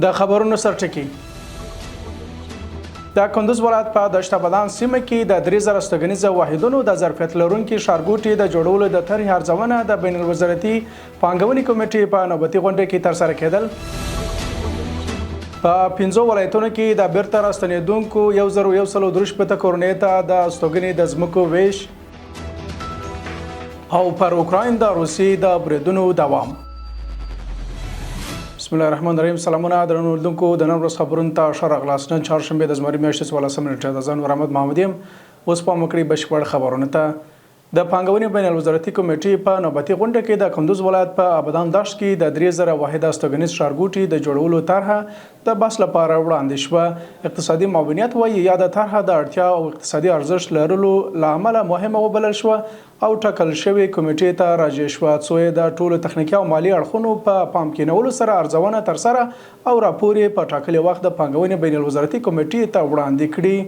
د خبرونو سرټکی: د کندوز ولایت په دشت بدان سیمه کې د 3000 استوګنیزه واحدونو د ظرفیت لرونکي ښارګوټي د جوړولو د طرحې ارزونه د بین الوزارتي پانګونې کمیټې په نوبتي غونډه کې ترسره کېدل. په پنځو ولایتونو کې د بیرته راستنېدونکو 1163 کورنۍ ته د استوګنې د ځمکو ویش او پر اوکراین د روسیې د بریدونو دوام. بسم الله الرحمن الرحیم. سلامونه درنو لیدونکو، د نن ورځ خبرونو ته ښه راغلاست. نن چهارشنبه د زمري میاشتې 14مه نېټه ده. زه انور احمد محمدي یم. اوس پام وکړئ بشپړ خبرونو ته. د پانګونې بین الوزارتي کمېټې په نوبتي غونډه کې د کندوز ولایت په ابدان دشت کې د 3000 واحده استوګنیز ښارګوټي د جوړولو طرحه د بحث لپاره وړاندې شوه. اقتصادي معاونیت وايي، یاده طرحه د اړتیا او اقتصادي ارزښت لرلو له امله مهمه وبلل شوه او ټاکل شوې کمېټې ته راجع شوه، څو یې د ټولو تخنیکي او مالي اړخونو په پام کې نیولو سره ارزونه ترسره او راپور یې په ټاکلي وخت د پانګونې بین الوزارتي کمېټې ته وړاندې کړي.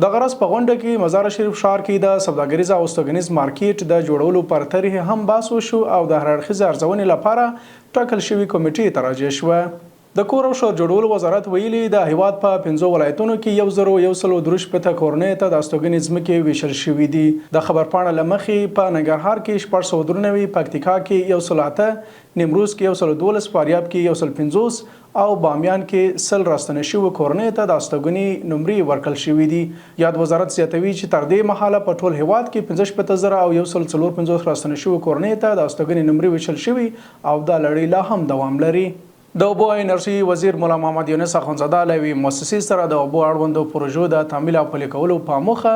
دغه راز په غونډه کې مزار شریف ښار کې د سوداګریز او استوګنیز مارکیټ د جوړولو پر طرحې هم بحث وشو او د هر اړخیزې ارزونې لپاره ټاکل شوې کمېټې ته راجع شوه. د کور او ښار جوړولو وزارت ویلي، د هېواد په پنځو ولایتونو کې 1163 کورنیو ته د استوګنې ځمکې وېشل شوې دي. د خبرپاڼه له مخې، په ننګرهار کې 693، پکتیکا کې 108، نیمروز کې 112، فاریاب کې 150 او بامیان کې 100 راستنو شویو کورنیو ته د استوګنې نمرې ورکړل شوې دي. یاد وزارت زیاتوي چې تر دې مهاله په ټول هېواد کې 65154 راستنو شویو کورنیو ته د استوګنې نمرې وېشل شوي او دا لړۍ لا هم دوام لري. د اوبو او انرژۍ وزیر ملا محمد یونس اخندزاده له یوې موسسې سره د اوبو اړوندو پروژو د تعمیل او پلي کولو په موخه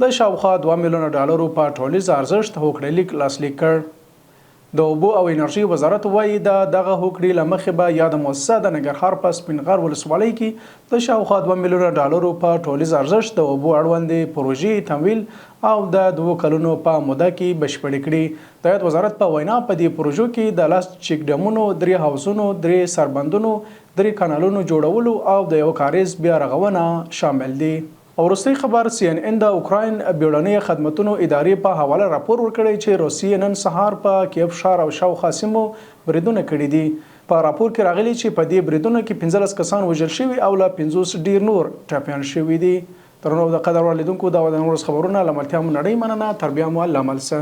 د شاوخوا 2 میلیونه ډالرو په ټولیز ارزښت هوکړه لیک لاسلیک کړ. د اوبو او انرژۍ وزارت وايي، د دغه هوکړې له مخې به یاده موسسه د ننګرهار په سپین غر ولسوالۍ کې د شاوخوا 2 میلیونه ډالرو په ټولیز ارزښت د اوبو اړوندې پروژې تمویل او د دوو کلونو په موده کې بشپړې کړي. د یاد وزارت په وینا، په دې پروژو کې د 10 چیک ډمونو، درې حوضونو، درې سربندونو، درې کانالونو جوړولو او د یوه کاریز بیا رغونه شامل دي. وروستی خبر، سي ان ان د اوکراین بیړنیو خدمتونو ادارې په حواله راپور ورکړی چې روسیې نن سهار په کیف ښار او شاوخوا سیمو بریدونه کړي دي. په راپور کې راغلي چې په دې بریدونو کې 15 کسان وژل شوي او له 50 ډیر نور ټپیان شوي دي. درنو او د قدر وړ لیدونکو، دا وه د نن ورځ خبرونه. له ملتیا مو نړۍ مننه. تر بیا مو الله مل سه.